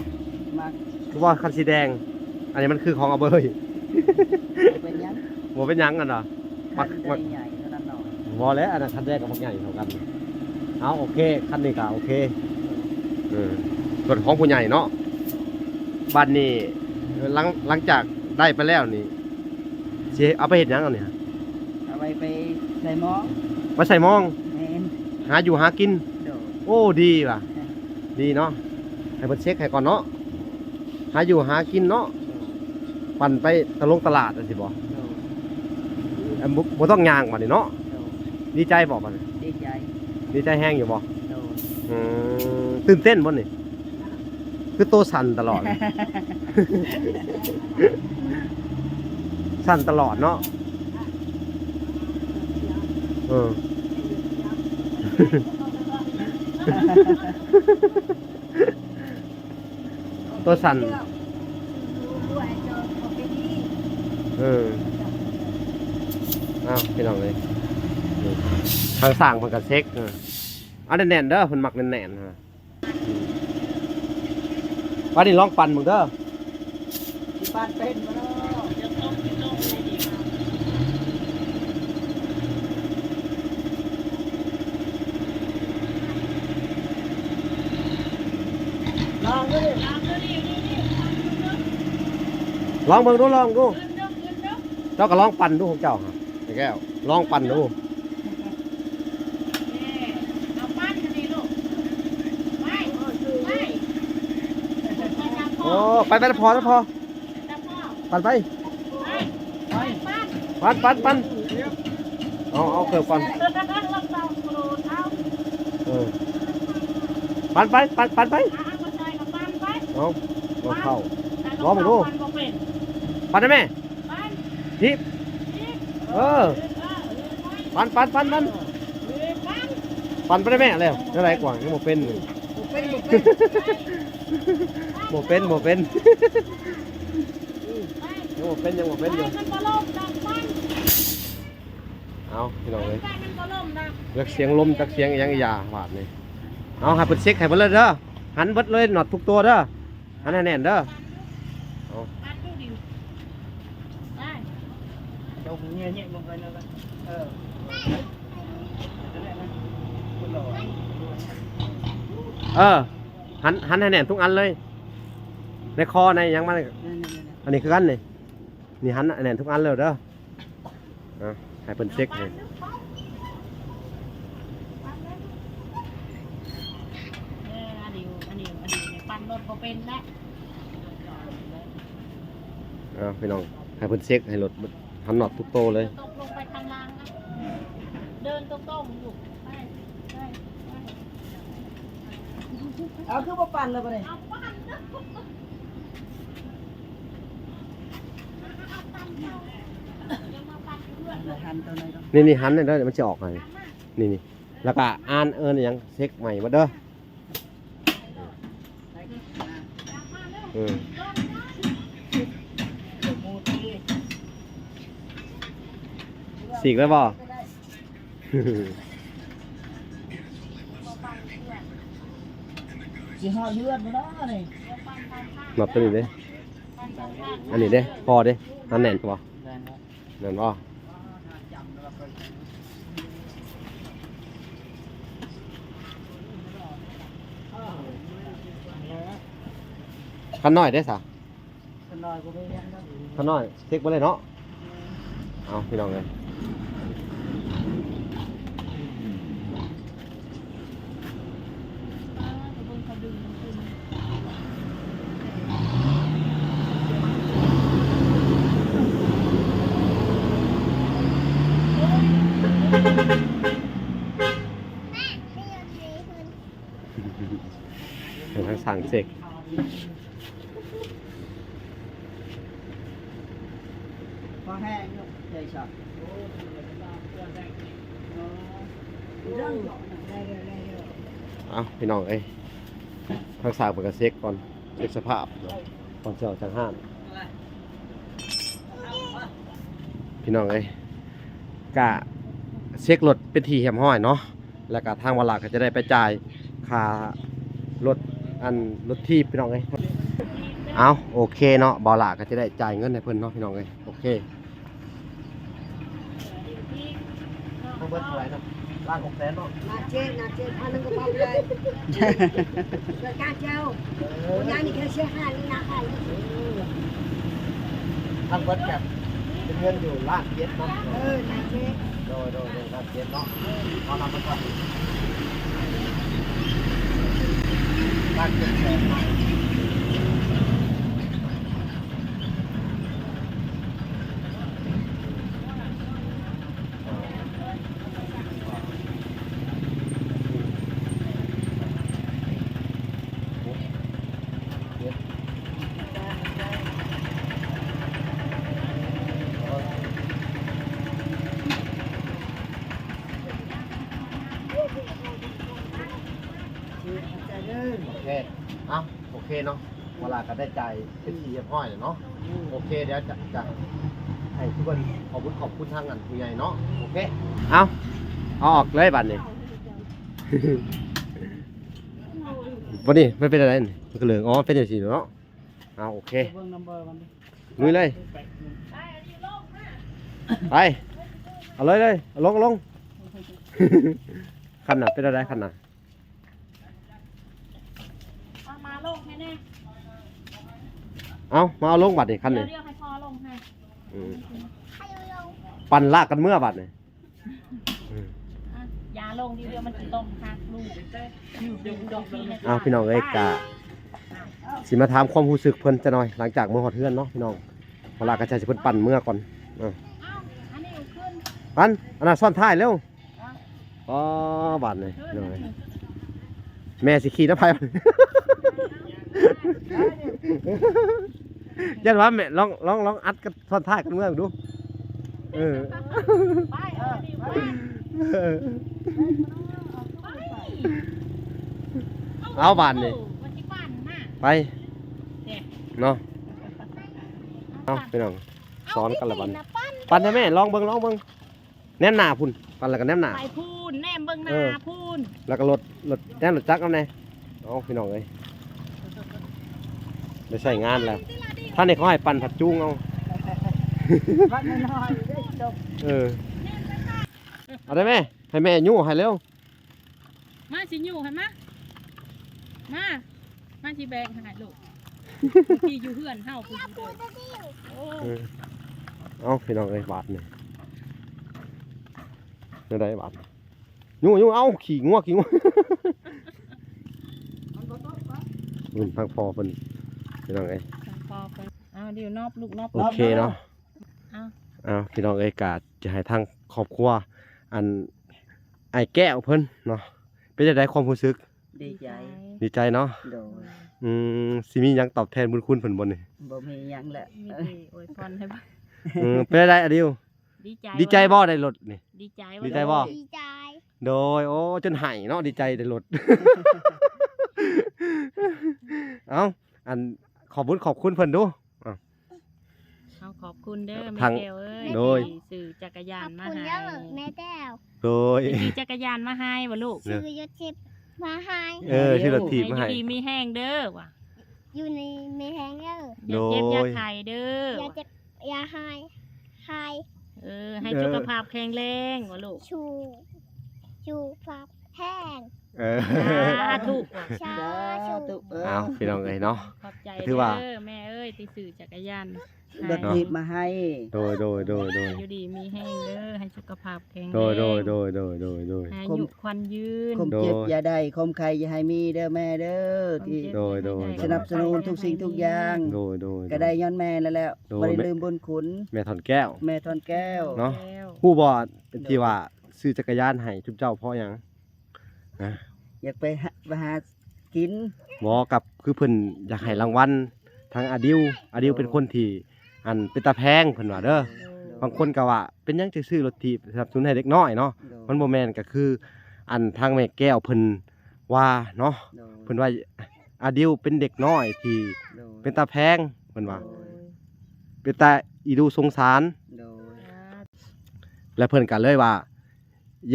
ມັກ ຄືວ່າຄັນສີແດງ ອັນນີ້ມັນຄືຂອງອາເບີຍ ບໍ່ເປັນຫຍັງ ບໍ່ເປັນຫຍັງຫັ້ນນະ ມັກ ມັກ ຄັນໃຫຍ່ເທົ່ານັ້ນເນາະ ບໍ່ແຫຼະ ອັນນັ້ນຄັນແດງກັບບັກໃຫຍ່ເທົ່າກັນ ເອົາ ໂອເຄ ຄັນນີ້ກະໂອເຄ ເອີ ສ່ວນຂອງຜູ້ໃຫຍ່ເນາະ ບັດນີ້ ຫຼັງ ຫຼັງຈາກໄດ້ໄປແລ້ວນີ້ ຊິເອົາໄປເຮັດຫຍັງອັນນີ້? ເອົາໄວ້ໄປໃສ່ໝອງ ໄປໃສ່ໝອງ ແມ່ນ ຫາຢູ່ຫາກິນ ໂດຍ ໂອ້ ດີວ່າ ແມ່ນ ດີເນາະ ໃຫ້ເພິ່ນເຊັກໃຫ້ກ່ອນເນາະ ຫາຢູ່ຫາກິນເນາະ ໂດຍ ປັ່ນໄປຕະລົງຕະຫຼາດຈັ່ງຊີ້ບໍ່? ໂດຍ ອັນ ບໍ່ ບໍ່ຕ້ອງຍ່າງບັດນີ້ເນາະ ໂດຍ ດີໃຈບໍ່ບັດນີ້? ດີໃຈ ດີໃຈແຮງຢູ່ບໍ່? ໂດຍ ອືມ ຕື່ນເຕັ້ນບໍ່ນີ້? ຄືໂຕສັ່ນຕະຫຼອດ ສັ່ນຕະຫຼອດເນາະ ເອີ ໂຕສັ່ນ ເອີ ອ້າວ ພີ່ນ້ອງເອີຍ ທາງຊ່າງເພິ່ນກະເຊັກ ເອີ ເອົາແໜ້ນໆເດີ ເພິ່ນມັກແໜ້ນໆ ບາດນີ້ລອງປັ່ນເບິ່ງເດີ ຊິປັ່ນເປັນບໍ່ເນາະ? ລອງເບິ່ງດູ ລອງເບິ່ງດູ ລອງເບິ່ງດູ ເຈົ້າກະລອງປັ່ນດູຂອງເຈົ້າຫັ້ນ ແກ້ວ ລອງປັ່ນດູ. ໂອ້ ໄປ ໄປ ພໍ ພໍ ປັ່ນໄປ ປັ່ນ ປັ່ນ ປັ່ນ ເອົາ ເອົາເຄື່ອງປັ່ນ ເອີ ປັ່ນໄປ ປັ່ນ ປັ່ນໄປ ເອົາ ເອົາເຂົ້າ ລອງເບິ່ງດູ ປັ່ນໄດ້ແມ່? ຖີບ ເອີ ປັ່ນ ປັ່ນ ປັ່ນ ປັ່ນ ປັ່ນໄປໄດ້ແມ່ ແລ້ວ ແນວໃດກວ່າ ຍັງບໍ່ເປັນ ບໍ່ເປັນ ບໍ່ເປັນ ບໍ່ເປັນ ຍັງບໍ່ເປັນ ຍັງບໍ່ເປັນຢູ່ ເອົາ ພີ່ນ້ອງເອີຍ ຈັກສຽງລົມ ຈັກສຽງອີ່ຫຍັງອີ່ຫຍັງບາດນີ້ ເອົາ ໃຫ້ເພິ່ນເຊັກໃຫ້ເບິດເລີຍເດີ ຫັນເບິດເລີຍ ນັອດທຸກຕົວເດີ. ຫັນໃຫ້ແໜ້ນເດີ ເອົາ ເຈົ້າເງີຍງລົງໄປນັ້ນລະ ເອີ ເອີ ຫັນ ຫັນໃຫ້ແໜ້ນທຸກອັນເລີຍ ໃນຄໍໃນຫຍັງມັນ ອັນນີ້ຄືກັນນີ້ ນີ້ຫັນໃຫ້ແໜ້ນທຸກອັນເລີຍເດີ. ອ່ະ ໃຫ້ເພິ່ນເຊັກໃຫ້ ເອີ ອັນນີ້ ອັນນີ້ ອັນນີ້ປັ່ນລົດບໍ່ເປັນແລ້ວ ເອົາ ພີ່ນ້ອງ ໃຫ້ເພິ່ນເຊັກໃຫ້ລົດ ຫັນນັອດທຸກໂຕເລີຍ. ຕົກລົງໄປຂ້າງລ່າງນະ ເດີນຕົງໆ ລູກ ໄປ ໄປ ໄປ. ເອົາ ຄືບໍ່ປັ່ນລະບາດນີ້? ເອົາ ປັ່ນເດີ ເອົາ ປັ່ນເຈົ້າ ຍັງມາປັ່ນຢູ່ເຮືອນ. ນີ້ໆ ຫັນເດີ ມັນຊິອອກໃຫ້ ນີ້ໆ ແລ້ວກະອ່ານ ເອີ້ນຫຍັງ ເຊັກໃໝ່ໝົດເດີ. ເອີ ສີກໄດ້ບໍ່? ຊິຮອດເຮືອນບໍ່ເນາະນີ້? ນັບຕົວນີ້ເດ້ ອັນນີ້ເດ້ ພໍເດ້ ອັນແໜ້ນບໍ່? ແມ່ນແລ້ວ. ແມ່ນບໍ່? ຄັນນ້ອຍເດ້ຊະ? ຄັນນ້ອຍບໍ່ໄດ້ຫຍັງດອກ ຄັນນ້ອຍເຊັກບໍ່ໄດ້ເນາະ. ເອົາ ພີ່ນ້ອງເອີຍ. ໃຫ້ທາງຊ່າງເຊັກ. ພໍແຫ້ງຢູ່ ໃສ່ຊັບ. ເອົ້າ ພີ່ນ້ອງເອີຍ ທາງຊ່າງເພິ່ນກະເຊັກກ່ອນ ເຊັກສະພາບເນາະ ກ່ອນຊິອອກຈາກຮ້ານ. ພີ່ນ້ອງເອີຍ ກະເຊັກລົດເປັນທີ່ຮຽບຮ້ອຍເນາະ. ແລ້ວກະທາງບ່າວຫຼ້າກະຈະໄດ້ໄປຈ່າຍຄ່າລົດ ອັນ ລົດຖີບ ພີ່ນ້ອງເອີຍ. ເອົ້າ ໂອເຄເນາະ ບ່າວຫຼ້າກະຈະໄດ້ຈ່າຍເງິນໃຫ້ເພິ່ນເນາະ ພີ່ນ້ອງເອີຍ. ໂອເຄ ທັງເບິດເທົ່າໃດເນາະ? ລ້ານຫົກແສນເນາະ. ລ້ານເຈັດ ລ້ານເຈັດ ພັນໜຶ່ງກະເອົາໄປເລີຍ ຈັດການເຈົ້າ. ເອີ ບໍ່ຍັງນີ້ແຄ່ເສຍຄ່ານີ້ນະ ຄ່ານີ້. ເອີ ທັງເບິດກະເປັນເງິນຢູ່ລ້ານເຈັດເນາະ. ເອີ ລ້ານເຈັດ. ໂດຍ ໂດຍ ໂດຍ ລ້ານເຈັດເນາະ. ເອີ ເອົານຳມາທຳ ລ້ານເຈັດແສນເນາະ. ໂອເຄ ເອົ້າ ໂອເຄເນາະ ເວລາກະໄດ້ຈ່າຍເປັນທີ່ຮຽບຮ້ອຍແລ້ວເນາະ. ອືມ ໂອເຄ ດຽວຈະ ຈະໃຫ້ທຸກຄົນຂອບຄຸນ ຂອບຄຸນທາງອັນຜູ້ໃຫຍ່ເນາະ. ໂອເຄ ເອົາ ເອົາອອກເລີຍບາດນີ້. ບາດນີ້ມັນເປັນຈັ່ງໃດນີ້? ມັນກະເລີງ ອໍ ເປັນຈັ່ງຊີ້ເນາະ. ເອົາ ໂອເຄ ເບິ່ງນຳເບີມັນ ລຸຍເລີຍ ໄປ ເອົາເລີຍ ເລີຍ ເອົາລົງ ເອົາລົງ. ຄັນນະ ເປັນຈັ່ງໃດຄັນນະ? ເອົາມາລົງໃຫ້ແດ່. ເອົາ ມາເອົາລົງບາດນີ້ຄັນນີ້ ດຽວໃຫ້ພໍ່ລົງໃຫ້. ອືມ ປັ່ນລາກກັນເມືອບາດນີ້. ອືມ ອ່ະ ຢ່າລົງທີດຽວ ມັນຊິຕ້ອງຫັກລູກ. ເອົ້າ ພີ່ນ້ອງເອີຍ ກະຊິມາຖາມຄວາມຮູ້ສຶກເພິ່ນຈັກໜ່ອຍ ຫຼັງຈາກເມືອຮອດເຮືອນເນາະ ພີ່ນ້ອງ. ເວລາກະໃຫ້ເພິ່ນປັ່ນເມືອກ່ອນ. ເອີ ເອົ້າ ອັນນີ້ຂຶ້ນ ປັນ ອັນນັ້ນຊ້ອນທ້າຍເລັວ. ອໍ ບາດນີ້ ແມ່ຊິຂີ່ນຳໃຜ? ຢ້ານວ່າແມ່ ລອງ ລອງ ລອງອັດກັບຊ້ອນທ້າຍກັນເມືອເບິ່ງດູ. ເອີ ໄປ ເອີ ໄປ ເອົາບາດນີ້ ໄປເນາະ. ເອົາ ພີ່ນ້ອງ ສອນກັນລະບາດນີ້. ປັ່ນແທ້ແມ່ ລອງເບິ່ງ ລອງເບິ່ງ. ແນມໜ້າພຸ້ນ ປັ່ນແລ້ວກະແນມໜ້າ ໄປພຸ້ນ ແນມເບິ່ງໜ້າ ເອີ ພຸ້ນ ແລ້ວກະລົດ ລົດ ແນມລົດຈັກນຳແດ່. ເອົາ ພີ່ນ້ອງເອີຍ ໄດ້ໃຊ້ງານແລ້ວ. ຄັນນີ້ເຂົາໃຫ້ປັ່ນຜັດຈູງເອົາ. ເອີ ເອົາໄດ້ແມ່ ໃຫ້ແມ່ຍູ້ໃຫ້ເລັວ. ມາຊິຍູ້ໃຫ້ ມາ ມາ ມາຊິແບ່ງໃຫ້ລູກ. ທີ່ຢູ່ເຮືອນເຮົາພຸ້ນເດີ. ໂອ້ ເອີ ເອົາ ພີ່ນ້ອງເອີຍ ບາດນີ້ແນວໃດບາດນີ້? ຍູ້ ຍູ້ ເອົາ ຂີ້ງົວ ຂີ້ງົວ. ມັນບໍ່ຕົກຫວາ? ເບິ່ງທາງພໍ່ເພິ່ນ ພີ່ນ້ອງເອີຍ. ພໍເພິ່ນ ເອົາ ດິວນອບລູກ ນອບ ໂອເຄເນາະ ເອົາ ເອົາ ພີ່ນ້ອງເອີຍ ກະຈະໃຫ້ທາງຄອບຄົວ ອັນ ອ້າຍແກ້ວເພິ່ນເນາະ ເປັນຈັ່ງໃດຄວາມຮູ້ສຶກ? ດີໃຈ ດີໃຈເນາະ ໂດຍ ອືມ ຊິມີຫຍັງຕອບແທນບຸນຄຸນເພິ່ນບໍ່ນີ້? ບໍ່ມີຫຍັງແຫຼະ ມີແຕ່ອວຍພອນໃຫ້ ເອີ ເປັນຈັ່ງໃດອາດິວ? ດີໃຈ ດີໃຈບໍ່ໄດ້ລົດນີ້? ດີໃຈ ດີໃຈບໍ່? ດີໃຈ ໂດຍ ໂອ້ ຈົນໄຫ້ເນາະ ດີໃຈໄດ້ລົດ ເອົ້າ ອັນ ຂອບບຸນຂອບຄຸນເພິ່ນດູ ເອົາ ເຮົາຂອບຄຸນເດີ ທາງ ແມ່ແກ້ວເອີຍ ໂດຍ ທີ່ຊື້ຈັກກະຍານມາໃຫ້ ຂອບຄຸນເດີແມ່ແກ້ວ ໂດຍ ຊື້ຈັກກະຍານມາໃຫ້ບໍ່ລູກ? ຊື້ລົດຖີບມາໃຫ້ ເອີ ຊື້ລົດຖີບມາໃຫ້ ຢູ່ດີມີແຮງເດີວ່າ ຢູ່ດີມີແຮງເດີ ຢ່າເຈັບ ໂດຍ ຢ່າໄຂ້ເດີ ຢ່າເຈັບ ຢ່າໄຂ້ ໄຂ້ ເອີ ໃຫ້ ເອີ ສຸຂະພາບແຂງແຮງວ່າລູກ ສຸ ສຸຂະພາບແຮງ ເອີ ສາທຸ ສາທຸ ເອີ ເອົາ ພີ່ນ້ອງເອີຍເນາະ ຂອບໃຈ ຖືວ່າ ເດີແມ່ເອີຍ ທີ່ຊື້ຈັກກະຍານ ລົດຖີບມາໃຫ້ ໂດຍ ໂດຍ ໂດຍ ໂດຍ ຢູ່ດີມີແຮງເດີ ໃຫ້ສຸຂະພາບແຂງແຮງ ໂດຍ ໂດຍ ໂດຍ ໂດຍ ໂດຍ ໃຫ້ອາຍຸຂວັນຍືນ ຄວາມເຈັບ ໂດຍ ຢ່າໄດ້ ຄວາມໄຂ້ຢ່າໃຫ້ມີເດີແມ່ເດີ ທີ່ ໂດຍ ໂດຍ ສະໜັບສະໜູນທຸກສິ່ງທຸກຢ່າງ ໂດຍ ໂດຍ ກໍໄດ້ຍ້ອນແມ່ນັ້ນແຫຼະ ໂດຍ ບໍ່ໄດ້ລືມບຸນຄຸນ ແມ່ທ່ອນແກ້ວ ແມ່ທ່ອນແກ້ວ ເນາະ ຮູ້ບໍ່ ທີ່ວ່າຊື້ຈັກກະຍານໃຫ້ຊຸມເຈົ້າເພາະຫຍັງ? ນະ ຢາກໄປຫາ ໄປຫາກິນ ບໍ່ ກັບຄືເພິ່ນຢາກໃຫ້ລາງວັນທາງອາດິວ ອາດິວເປັນຄົນທີ່ ອັນ ເປັນຕາແພງເພິ່ນວ່າເດີ ໂດຍ ບາງຄົນກໍວ່າເປັນຫຍັງຈຶ່ງຊື້ລົດຖີບສະໜັບສະໜູນໃຫ້ເດັກນ້ອຍເນາະ ໂດຍ ມັນບໍ່ແມ່ນ ກໍຄື ອັນ ທາງແມ່ແກ້ວເພິ່ນວ່າເນາະ ໂດຍ ເພິ່ນວ່າອາດິວເປັນເດັກນ້ອຍທີ່ ໂດຍ ເປັນຕາແພງເພິ່ນວ່າ ໂດຍ ເປັນຕາອີດູສົງສານ ໂດຍ ແລະເພິ່ນກໍເລີຍວ່າ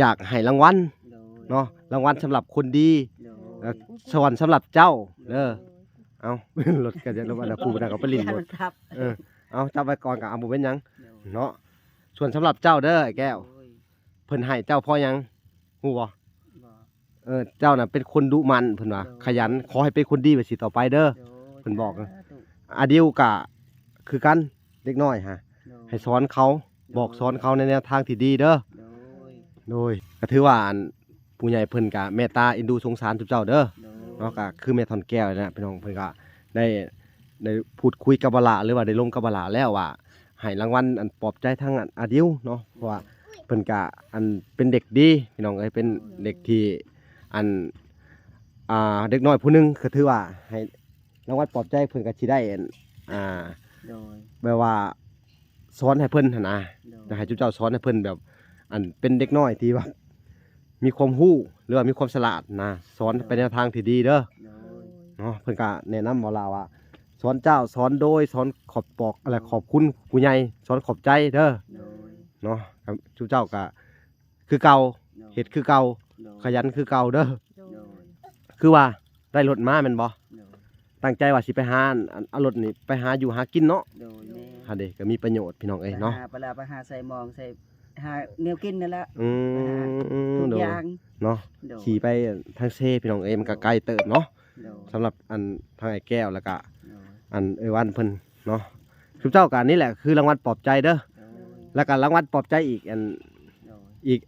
ຢາກໃຫ້ລາງວັນ ໂດຍ ເນາະ ລາງວັນສຳລັບຄົນດີ ໂດຍ ແລະສະຫວັນສຳລັບເຈົ້າເດີ ໂດຍ ເອົ້າ ລົດກໍຈະ ອັນນັ້ນຜູ້ນັ້ນກໍໄປຫຼິ້ນລົດ ເອີ ເອົາ ຈັບໄວ້ກ່ອນກໍເອົາ ບໍ່ເປັນຫຍັງ ໂດຍ ເນາະ ສ່ວນສຳລັບເຈົ້າເດີ ອ້າຍແກ້ວ ໂດຍ ເພິ່ນໃຫ້ເຈົ້າເພາະຫຍັງ ຮູ້ບໍ່? ບໍ່ ເອີ ເຈົ້ານະເປັນຄົນດຸໝັ່ນ ເພິ່ນວ່າ ໂດຍ ຂະຫຍັນ ຂໍໃຫ້ເປັນຄົນດີແບບນີ້ຕໍ່ໄປເດີ ໂດຍ ເພິ່ນບອກ ສາທຸ ອາດິວກະຄືກັນ ເດັກນ້ອຍຫະ ໂດຍ ໃຫ້ສອນເຂົາ ໂດຍ ບອກສອນເຂົາໃນແນວທາງທີ່ດີເດີ ໂດຍ ໂດຍ ກໍຖືວ່າ ອັນ ຜູ້ໃຫຍ່ເພິ່ນກະເມດຕາເອັນດູສົງສານຊຸມເຈົ້າເດີ ໂດຍ ເນາະ ກະຄືແມ່ທ່ອນແກ້ວນີ້ແຫຼະ ພີ່ນ້ອງ ເພິ່ນກະໄດ້ ໄດ້ພູດຄຸຍກັບບັກຫຼ້າ ຫຼືວ່າໄດ້ລົມກັບບັກຫຼ້າແລ້ວວ່າ ໃຫ້ລາງວັນ ອັນ ປອບໃຈທາງ ອັນ ອາດິວເນາະ ເພາະວ່າເພິ່ນກະ ອັນ ເປັນເດັກດີ ພີ່ນ້ອງເອີຍ ເປັນເດັກທີ່ ອັນ ອ່າ ເດັກນ້ອຍຜູ້ໜຶ່ງ ກໍຖືວ່າໃຫ້ລາງວັນປອບໃຈ ເພິ່ນກໍຊິໄດ້ ອັນ ອ່າ ໂດຍ ແບບວ່າສອນໃຫ້ເພິ່ນຫັ້ນນະ ໂດຍ ຢາກໃຫ້ຈຸເຈົ້າສອນໃຫ້ເພິ່ນແບບ ອັນ ເປັນເດັກນ້ອຍທີ່ວ່າມີຄວາມຮູ້ ຫຼືວ່າມີຄວາມສະຫຼາດນະ ສອນໄປແນວທາງທີ່ດີເດີ ໂດຍ ເນາະ ເພິ່ນກໍແນະນຳເວົ້າລາວວ່າ ສອນເຈົ້າ ສອນໂດຍ ສອນຂອບປອກ ອະໄລ ຂອບຄຸນຜູ້ໃຫຍ່ ສອນຂອບໃຈເດີ ໂດຍ ເນາະ ຈຸເຈົ້າກໍຄືເກົ່າ ໂດຍ ເຮັດຄືເກົ່າ ໂດຍ ຂະຫຍັນຄືເກົ່າເດີ ໂດຍ ຄືວ່າໄດ້ລົດມາແມ່ນບໍ່? ໂດຍ ຕັ້ງໃຈວ່າຊິໄປຫາ ອັນ ເອົາລົດນີ້ໄປຫາຢູ່ຫາກິນເນາະ ໂດຍ ແມ່ນ ຫັ້ນເດ້ ກໍມີປະໂຫຍດພີ່ນ້ອງເອີຍເນາະ ໄປຫາປາຫຼາ ໄປຫາໃສ່ໝອງໃສ່ ຫາແນວກິນນັ້ນແຫຼະ ອືມ ໄປຫາທຸກ ໂດຍ ຢ່າງເນາະ ໂດຍ ຂີ່ໄປທາງເຊພີ່ນ້ອງເອີຍ ມັນກໍໄກເຕີບເນາະ ໂດຍ ສຳລັບອັນທາງອ້າຍແກ້ວ ແລ້ວກະ ໂດຍ ອັນເອື້ອຍວັນເພິ່ນເນາະ ຊຸມເຈົ້າກະນີ້ແຫຼະຄືລາງວັນປອບໃຈເດີ ໂດຍ ແລ້ວກະລາງວັນປອບໃຈອີກອັນ ໂດຍ ອີກ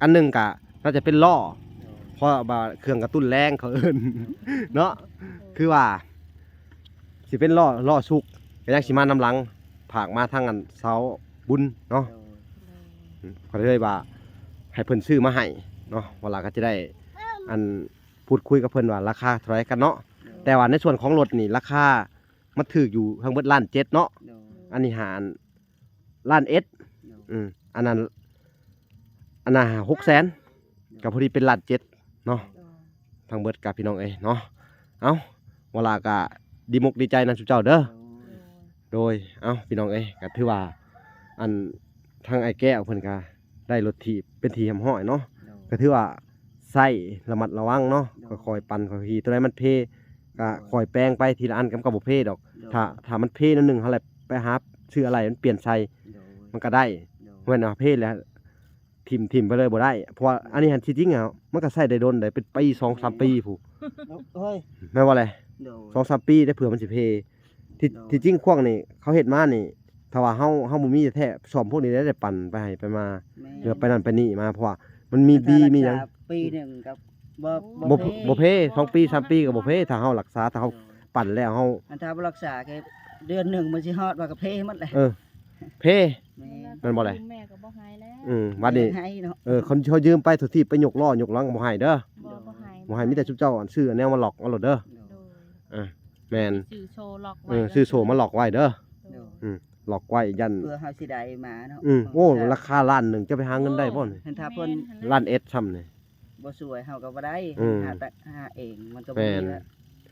ອັນໜຶ່ງກະໜ້າຈະເປັນລໍ້ ໂດຍ ເພາະວ່າເຄື່ອງກະຕຸ້ນແລງເຂົາເອີ້ນ ໂດຍ ເນາະ ໂດຍ ຄືວ່າ ຊິເປັນລໍ້ ລໍ້ສຸກ ກໍຍັງຊິມານຳຫຼັງ ຝາກມາທາງອັນຊາວບຸນເນາະ ໂດຍ ອືມ ກໍເລີຍວ່າໃຫ້ເພິ່ນຊື້ມາໃຫ້ເນາະ ວ່າລະກໍຈະໄດ້ ອັນ ພູດຄຸຍກັບເພິ່ນວ່າລາຄາເທົ່າໃດກັນເນາະ ໂດຍ ແຕ່ວ່າໃນສ່ວນຂອງລົດນີ້ ລາຄາມັນຖືກຢູ່ທັງເບິດລ້ານເຈັດເນາະ ໂດຍ ອັນນີ້ຫາ ລ້ານເອັດ ໂດຍ ອືມ ອັນນັ້ນ ອັນນັ້ນຫົກແສນ ໂດຍ ກໍພໍດີເປັນລ້ານເຈັດເນາະ ໂດຍ ທັງເບິດກັບພີ່ນ້ອງເອີຍເນາະ ເອົ້າ ເວລາກໍດີມົກດີໃຈນຳຊຸມເຈົ້າເດີ ໂດຍ ໂດຍ ເອົ້າ ພີ່ນ້ອງເອີຍ ກໍຖືວ່າ ອັນ ທາງອ້າຍແກ້ວເພິ່ນກໍໄດ້ລົດຖີບເປັນທີ່ຮຽບຮ້ອຍເນາະ ໂດຍ ກໍຖືວ່າ ໃຊ້ລະມັດລະວັງເນາະ ໂດຍ ຄ່ອຍໆປັ່ນຄ່ອຍໆຂີ່ ຕົວໃດມັນເພກໍຄ່ອຍແປງໄປທີລະອັນ ມັນກໍບໍ່ເພດອກ ໂດຍ ຖ້າ ຖ້າມັນເພໜ້ອຍໜຶ່ງ ເຮົາແຫຼະໄປຫາຊື້ອາໄຫຼ່ມັນປ່ຽນໃສ່ ໂດຍ ມັນກໍໄດ້ ໂດຍ ບໍ່ແມ່ນວ່າເພແລ້ວຖິ້ມ ຖິ້ມໄປເລີຍບໍ່ໄດ້ ເພາະວ່າອັນນີ້ຫັ້ນທີ່ຈິງອະ ມັນກໍໃຊ້ໄດ້ດົນໄດ໋ ເປັນປີສອງສາມປີພຸ້ນ ໂອ້ຍ ແມ່ນບໍ່ແຫຼະ ໂດຍ ສອງສາມປີໄດ້ ເພື່ອມັນຊິເພ ທີ່ ໂດຍ ທີ່ຈິງພວກນີ້ເຂົາເຮັດມານີ້ ຖ້າວ່າເຮົາ ເຮົາບໍ່ມີແທ້ໆ ສ້ອມພວກນີ້ໄດ້ ໄດ້ປັ່ນໄປໃຫ້ໄປມາ ແມ່ນ ຫຼືໄປນັ້ນໄປນີ້ມາ ເພາະວ່າມັນມີບີ ມັນຖ້າ ມີຫຍັງ ຮັກສາປີໜຶ່ງກໍບໍ່ ບໍ່ ບໍ່ເພ ບໍ່ເພ ສອງປີສາມປີກໍບໍ່ເພ ຖ້າເຮົາຮັກສາ ຖ້າເຮົາ ໂດຍ ປັ່ນແລ້ວເຮົາ ອັນຖ້າບໍ່ຮັກສາກໍ ເດືອນໜຶ່ງມັນຊິຮອດວ່າກະເພໝົດແຫຼະ. ເອີ ເພ ແມ່ນ ແມ່ນບໍ່ແຫຼະ? ແມ່ກໍບໍ່ໃຫ້ແລ້ວ. ອືມ ບັດນີ້ ໃຫ້ເນາະ. ເອີ ຄັນເຂົາຢືມໄປໂທດທີໄປຍົກລໍ້ຍົກຫຼັງບໍ່ໃຫ້ເດີ. ບໍ່ ບໍ່ໃຫ້ ບໍ່ໃຫ້ ມີແຕ່ຊຸມເຈົ້າອັນຊື້ອັນແນວມາລັອກເອົາໂລດເດີ. ໂດຍ ອ່າ ແມ່ນ ຊື້ໂຊລັອກໄວ້ ເອີ ເດີ ຊື້ໂຊມາລັອກໄວ້ເດີ. ໂດຍ ອືມ ລັອກໄວ້ຢ້ານ ເພື່ອເຮົາຊິໄດ້ມາເນາະ. ອືມ ໂອ້ ລາຄາລ້ານໜຶ່ງ ຈະໄປຫາເງິນໄດ້ບໍ່ນີ້? ຄັນຖ້າເພິ່ນ ລ້ານເອັດຊ້ຳນີ້ ບໍ່ຊ່ວຍເຮົາກໍບໍ່ໄດ້. ອືມ ຫາແຕ່ ຫາເອງ ມັນກໍບໍ່ມີແລ້ວ.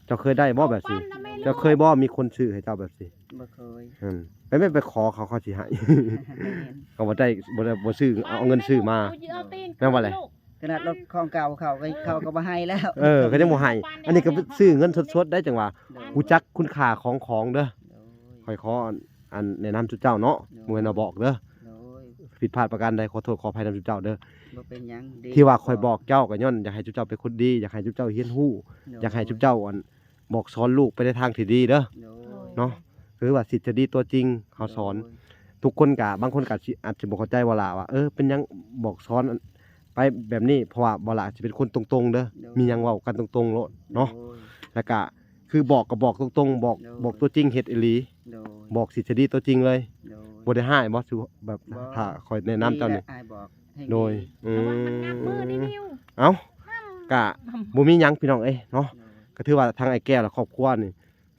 ເຈົ້າເຄີຍໄດ້ບໍ່ແບບນີ້? ເຈົ້າເຄີຍບໍ່ ມີຄົນຊື້ໃຫ້ເຈົ້າແບບນີ້? ບໍ່ເຄີຍ. ອືມ ໄປແມ່ນໄປຂໍເຂົາ ເຂົາຊິໃຫ້. ແມ່ນ ເຂົາບໍ່ໄດ້ ບໍ່ໄດ້ ບໍ່ຊື້ ເອົາເງິນຊື້ມາ. ແມ່ນບໍ່ແຫຼະ? ຂະໜາດລົດຂອງເກົ່າເຂົາກໍ ເຂົາກໍບໍ່ໃຫ້ແລ້ວ. ເອີ ເຂົາຍັງບໍ່ໃຫ້. ອັນນີ້ກໍຊື້ເງິນສົດໆໄດ້ ຈັ່ງວ່າ ໂດຍ ຮູ້ຈັກຄຸນຄ່າຂອງຂອງເດີ. ໂດຍ ຂ້ອຍຂໍ ອັນ ແນະນຳຊຸມເຈົ້າເນາະ. ໂດຍ ບໍ່ແມ່ນວ່າບອກເດີ. ໂດຍ ຜິດພາດປະການໃດ ຂໍໂທດຂໍອະໄພນຳຊຸມເຈົ້າເດີ. ບໍ່ເປັນຫຍັງ ທີ່ວ່າຂ້ອຍບອກເຈົ້າກໍຍ້ອນຢາກໃຫ້ຊຸມເຈົ້າເປັນຄົນດີ ຢາກໃຫ້ຊຸມເຈົ້າຮຽນຮູ້. ໂດຍ ຢາກໃຫ້ຊຸມເຈົ້າ ອັນ ບອກສອນລູກໄປໃນທາງທີ່ດີເດີ. ໂດຍ ເນາະ ຄືວ່າທິດສະດີຕົວຈິງເຮົາສອນ. ໂດຍ ທຸກຄົນກະ ບາງຄົນກະຊິ ອາດຈະບໍ່ເຂົ້າໃຈບໍ່ຫຼ້າວ່າ ເອີ ເປັນຫຍັງບອກສອນໄປແບບນີ້ ເພາະວ່າບໍ່ຫຼ້າຊິເປັນຄົນຕົງໆເດີ. ໂດຍ ມີຫຍັງເວົ້າກັນຕົງໆໂລດເນາະ. ໂດຍ ແລ້ວກະ ຄືບອກກໍບອກຕົງໆ ບອກ ໂດຍ ບອກຕົວຈິງເຮັດອີ່ຫຼີ. ໂດຍ ບອກທິດສະດີຕົວຈິງເລີຍ. ໂດຍ ບໍ່ໄດ້ຮ້າຍບໍ່? ຄືແບບ ບໍ່ ຖ້າຂ້ອຍແນະນຳເຈົ້ານີ້ ດີແຫຼະ ອ້າຍບອກແຮງ ໂດຍ ດີ. ອືມ ເອົ້າ ກະບໍ່ມີຫຍັງພີ່ນ້ອງເອີຍເນາະ. ໂດຍ ກໍຖືວ່າທາງອ້າຍແກ້ວ ແລະ ຄອບຄົວນີ້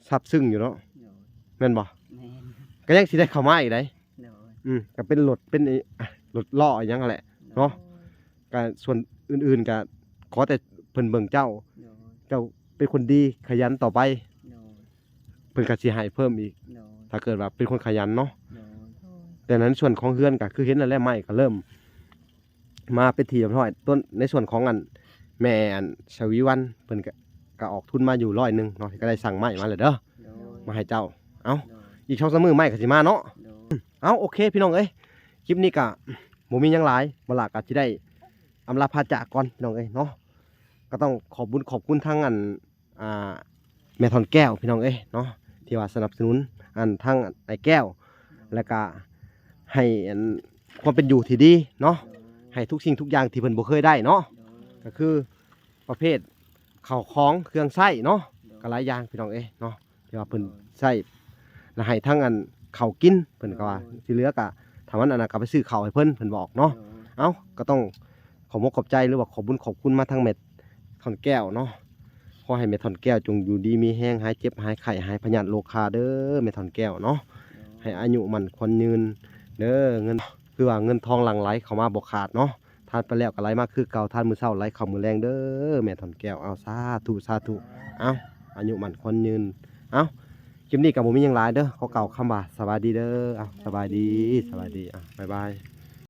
ຊາບຊຶ້ງຢູ່ເນາະ. ໂດຍ ແມ່ນບໍ່? ແມ່ນ ກໍຍັງຊິໄດ້ເຂົ້າມາອີກໄດ໋. ໂດຍ ອືມ ກໍເປັນລົດ ເປັນ ອາ ລົດລໍ້ອີ່ຫຍັງຫັ້ນແຫຼະເນາະ. ໂດຍ ກໍສ່ວນອື່ນໆກໍຂໍແຕ່ເພິ່ນເບິ່ງເຈົ້າ. ໂດຍ ເຈົ້າເປັນຄົນດີຂະຫຍັນຕໍ່ໄປ. ໂດຍ ເພິ່ນກໍຊິໃຫ້ເພີ່ມອີກ. ໂດຍ ຖ້າເກີດວ່າເປັນຄົນຂະຫຍັນເນາະ. ໂດຍ ໂດຍ ແຕ່ໃນສ່ວນຂອງເຮືອນກໍຄືເຫັນນັ້ນແຫຼະ ໄມ້ກໍເລີ່ມມາເປັນທີ່ຮຽບຮ້ອຍ. ຕົ້ນ ໃນສ່ວນຂອງອັນ ແມ່ອັນ ສະວີວັນ ເພິ່ນກໍ ກໍອອກທຶນມາຢູ່ຮ້ອຍໜຶ່ງເນາະ ກໍໄດ້ສັ່ງໄມ້ມາແລ້ວເດີ. ໂດຍ ມາໃຫ້ເຈົ້າ. ເອົ້າ ໂດຍ ອີກສອງສາມມື້ໄມ້ກໍຊິມາເນາະ. ໂດຍ ເອົ້າ ໂອເຄພີ່ນ້ອງເອີຍ ຄລິບນີ້ກໍບໍ່ມີຫຍັງຫຼາຍ ບໍ່ຫຼ້າກໍຊິໄດ້ອຳລາພາຈາກກ່ອນພີ່ນ້ອງເອີຍເນາະ. ກໍຕ້ອງຂອບບຸນຂອບຄຸນທາງອັນ ອ່າ ແມ່ທ່ອນແກ້ວພີ່ນ້ອງເອີຍເນາະ ທີ່ວ່າສະໜັບສະໜູນອັນທາງອ້າຍແກ້ວ ແລ້ວກະໃຫ້ອັນຄວາມເປັນຢູ່ທີ່ດີເນາະ ໃຫ້ທຸກສິ່ງທຸກຢ່າງທີ່ເພິ່ນບໍ່ເຄີຍໄດ້ເນາະ ກໍຄືປະເພດເຂົ້າຂອງເຄື່ອງໃຊ້ເນາະ ກໍຫຼາຍຢ່າງພີ່ນ້ອງເອີຍເນາະ ທີ່ວ່າເພິ່ນໃຊ້ ແລ້ວໃຫ້ທັງອັນເຂົ້າກິນ ເພິ່ນກໍວ່າ ທີ່ເຫຼືອກໍຖ້າມັນອັນນັ້ນກໍໄປຊື້ເຂົ້າໃຫ້ເພິ່ນ ເພິ່ນບອກເນາະ. ເອົ້າ ກໍຕ້ອງຂອບອົກຂອບໃຈ ຫຼືວ່າຂອບບຸນຂອບຄຸນມາທາງແມ່ ທ່ອນແກ້ວເນາະ ຂໍໃຫ້ແມ່ທ່ອນແກ້ວຈົ່ງຢູ່ດີມີແຮງ ຫາຍເຈັບຫາຍໄຂ້ ຫາຍພະຍາດໂລຄາເດີ ແມ່ທ່ອນແກ້ວເນາະ ໃຫ້ອາຍຸໝັ້ນຂວັນຍືນເດີ. ເງິນ ຄືວ່າເງິນທອງຫຼັ່ງໄຫຼເຂົ້າມາບໍ່ຂາດເນາະ ທານໄປແລ້ວກໍໄຫຼມາຄືເກົ່າ ທານມື້ເຊົ້າໄຫຼເຂົ້າມື້ແລງເດີ ແມ່ທ່ອນແກ້ວ. ເອົາ ສາທຸ ສາທຸ. ເອົາ ອາຍຸໝັ້ນຂວັນຍືນ. ເອົາ ຄລິບນີ້ກໍບໍ່ມີຫຍັງຫຼາຍເດີ ຂໍກ່າວຄຳວ່າສະບາຍດີເດີ. ເອົາ ສະບາຍດີ ສະບາຍດີ ເອົາ ບາຍບາຍ.